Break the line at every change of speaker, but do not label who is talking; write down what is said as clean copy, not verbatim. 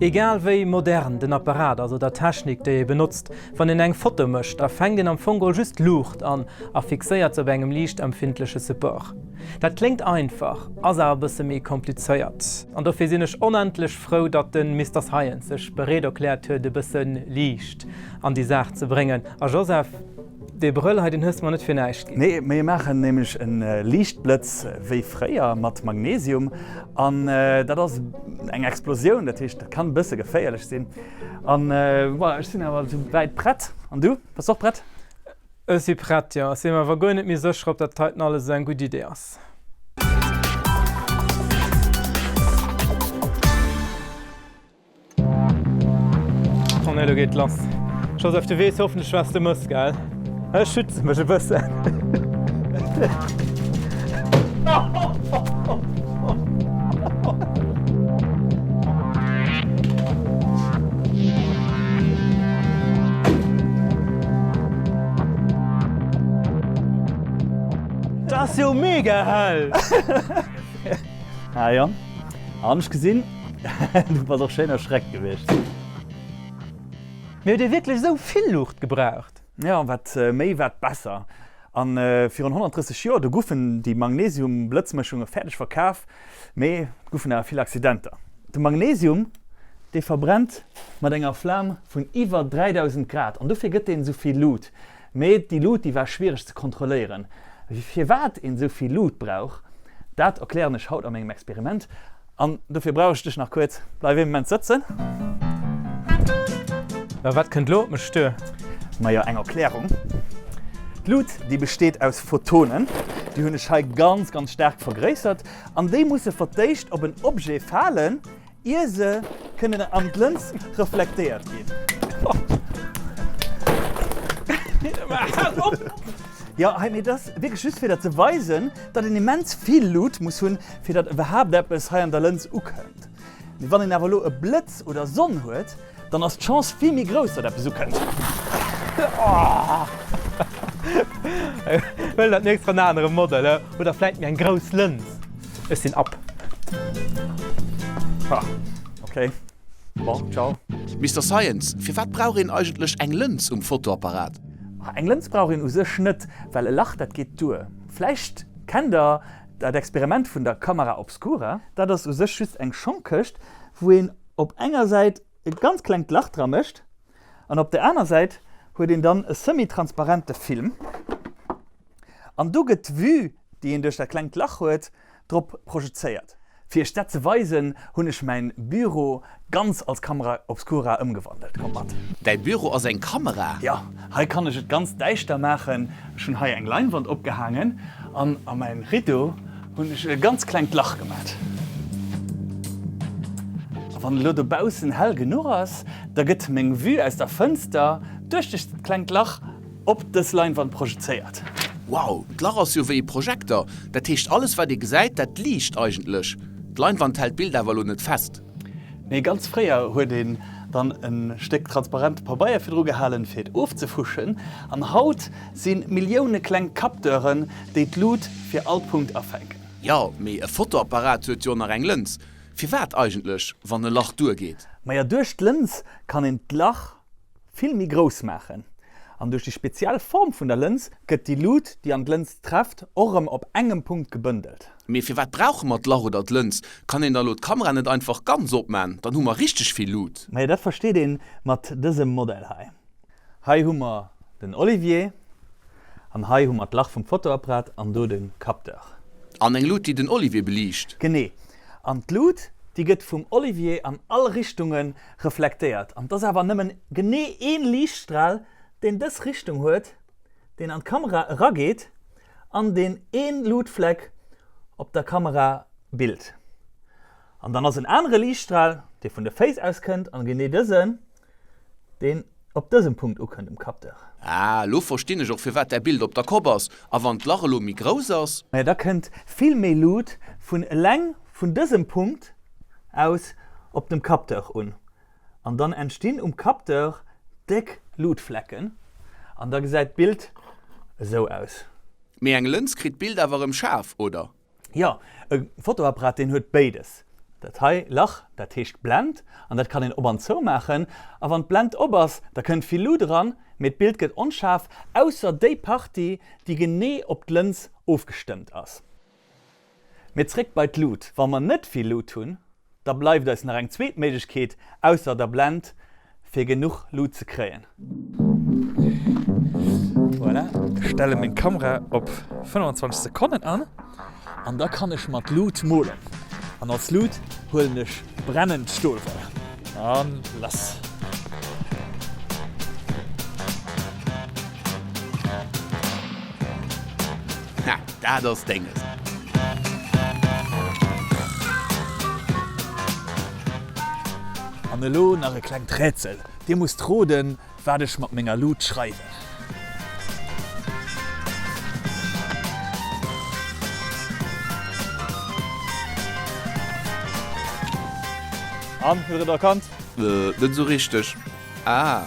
Egal wéi modern den Apparat ass oder d'Technik déi ee benotzt, wann een eng Foto mécht, da fänkt een am Fong geholl just Luucht an a fixéiert se op engem liichtempfindleche Support. Dat kléngt einfach, ass awer e bësse méi komplizéiert. An dofir sinn ech onendlech frou, datt de Mister Science sech bereet erkläert huet e bësse Liicht an déi Saach ze bréngen. A Joseph, dee Brëll hei, deen hues de mer net fir näischt ginn.
Nee, mir maachen nämlech e Liichtblëtz wéi fréier mat Magnesium an dat ass eng Explosioun, dat heescht dat kann e bësse geféierlech sinn. An voilà, ech sinn awer esou wäit prett. An du, bass och prett?
Ech si prett, jo. Ech si mer awer guer net méi sécher, ob dat heiten alles esou eng gutt Idee ass. Oh nee, elo geet et lass. Joseph, du weess hoffentlech, wat s de mëss, gell? Ech schütze mech e bëssen. Dat ass jo mega hell!
Ah jo, an ech gesinn, du bass och schéin erschreckt gewiescht.
Mee huet ee wierklech esou vill Luucht gebraucht?
Jo, wat méi, wat besser. An virun 130 Joer, do guffen déi Magnesium-Blëtzmëschunge fäerdeg verkaf, mee et guffen awer vill Accidenter. De Magnesium, dee verbrennt mat enger Flam vun iwwer 3000 Grad an dofir gëtt deen esou vill Lut. Mee déi Lut, déi war schwiereg ze kontrolléieren. Firwat een esou vill Lut brauch, dat erklären ech haut a mengem Experiment. An dofir brauch ech dech nach kuerz. Bleif ee Moment sëtzen.
A wat kënnt elo op mech duer?
Majo, eng Erklärung. D'Lut, déi besteet aus Photonen. Déi hunn ech hei ganz, ganz staark vergréissert. An déi musse fir d'éischt op en Objet falen, ier se kënnen an d'Lëns reflektéiert ginn. Jo, hei, mee dat ass wierklech just fir der ze weisen, datt een immens vill Lut muss hunn, fir datt iwwerhaapt eppes hei an der Lëns ukënnt. Mee wann een awer elo e Blëtz oder Sonn huet, dann ass d'Chance vill méi grouss, datt eppes ukënnt.
Huel dat nächst en anere Model, oder vläit méi eng grouss Lëns. Ech sinn ab.
Ha, ok. Bon, ciao.
Mister Science, firwat brauch een eigentlech eng Lëns um Fotoapparat?
Eng Lëns brauch een u sech net, well e Lach, dat geet duer. Vläicht kennt der Dat Experiment vun der Camera obscura. Dat ass u sech just eng Schongkëscht, wou een op enger Säit e ganz klengt Lach dra mécht an op der aner Säit huet een dann e semi-transparente Film an do gëtt d'Vue, déi een duerch dat klengt Lach huet, drop projezéiert. Fir iech dat ze weisen, hunn ech mäin Büro ganz als Camera obscura ëmgewandelt. Kommt mat!
Däi Büro ass eng Kamera?
Jo, hei kann ech et ganz däischter maachen. Ech hunn hei eng Leinwand opgehaangen an a mäin Rideau hunn ech e ganz klengt Lach gemat. A wann elo dobaussen hell genuch ass, da gëtt meng Vue aus der Fënster duerch dëst klengt Lach Op dës Leinwand
projezéiert. Wow, d'Lach ass jo wéi e Projekter, dat heescht alles wat ee gesäit, dat liicht eigentlech. D'Leinwand hält d'Bild awer elo net fest.
Nee, ganz fréier huet een dann e Stéck transparente Pabeier virdru gehalen fir et ofzefuschen, an haut si Millioune kleng Capteuren, déi d'Lut fir all Punkt afänken.
Jo, mee e Fotoapparat huet jo nach eng Lëns. Firwat eigentlech, wann e Lach duergeet?
Maja, duerch d'Lëns kann een d'Lach vill méi grouss maachen an duerch déi speziell Form vun der Lëns gëtt déi Lut, déi an d'Lëns trefft, och erëm op engem Punkt gebëndelt.
Mee firwat brauche mer d'Lach oder d'Lëns? Kann een da lo d'Kamera net einfach ganz opmaan? Dann hu mer richteg vill Lut.
Majo, dat versteet een mat dësem Modell hei. Hei hu mer den Olivier an hei hu mer d'Lach vum Fotoapparat an do de Capteur.
An eng Lut déi den Olivier beliicht.
Genee. An d'Lut déi gëtt vum Olivier an all Richtungen reflektéiert. An 't ass awer nëmmen genee een Liichtstral deen dës Richtung huet, deen an d'Kamera erageet an deen een Lutfleck op der Kamera bilt. An dann ass en anere Liichtstral dee vun de Féiss aus kënnt an genee dësen deen op dësem Punkt ukënnt um Capteur.
Ah, elo verstinn ech och firwat däi Bild op der Kopp ass. A wann d'Lach elo méi grouss ass?
Majo, da kënnt vill méi Lut vun eleng vun dësem Punkt aus op dem Capteur un an dann entstinn um Capteur déck Lutflecken an da gesäit d'Bild esou aus.
Mee eng Lëns kritt d'Bild awer erëm schaarf, oder?
Jo, e Fotoapparat deen huet béides. Dat hei Lach, dat heescht Blend, an dat kann een op an zou maachen. A wann d'Blend op ass, da kënnt vill Lut eran, mee d'Bild gëtt onschaarf, ausser déi Partie, déi genee op d'Lëns ofgestëmmt ass. Mee zréck bei d'Lut, Wa mer net vill Lut hunn, da bleift eis nach eng zweet Méiglechkeet ausser der Blend, fir genuch Lut ze kréien. Voilà, stelle meng Kamera op 25 Sekonnen an, an da kann ech mat Lut molen. An als Lut huelen ech brennend Stolwoll. An lass!
Ha, dat ass denges!
An elo nach e klengt Rätsel, Dir musst roden, wat ech mat menger Lut schreiwen. An, hutt der et erkannt?
Net esou richteg. Ah.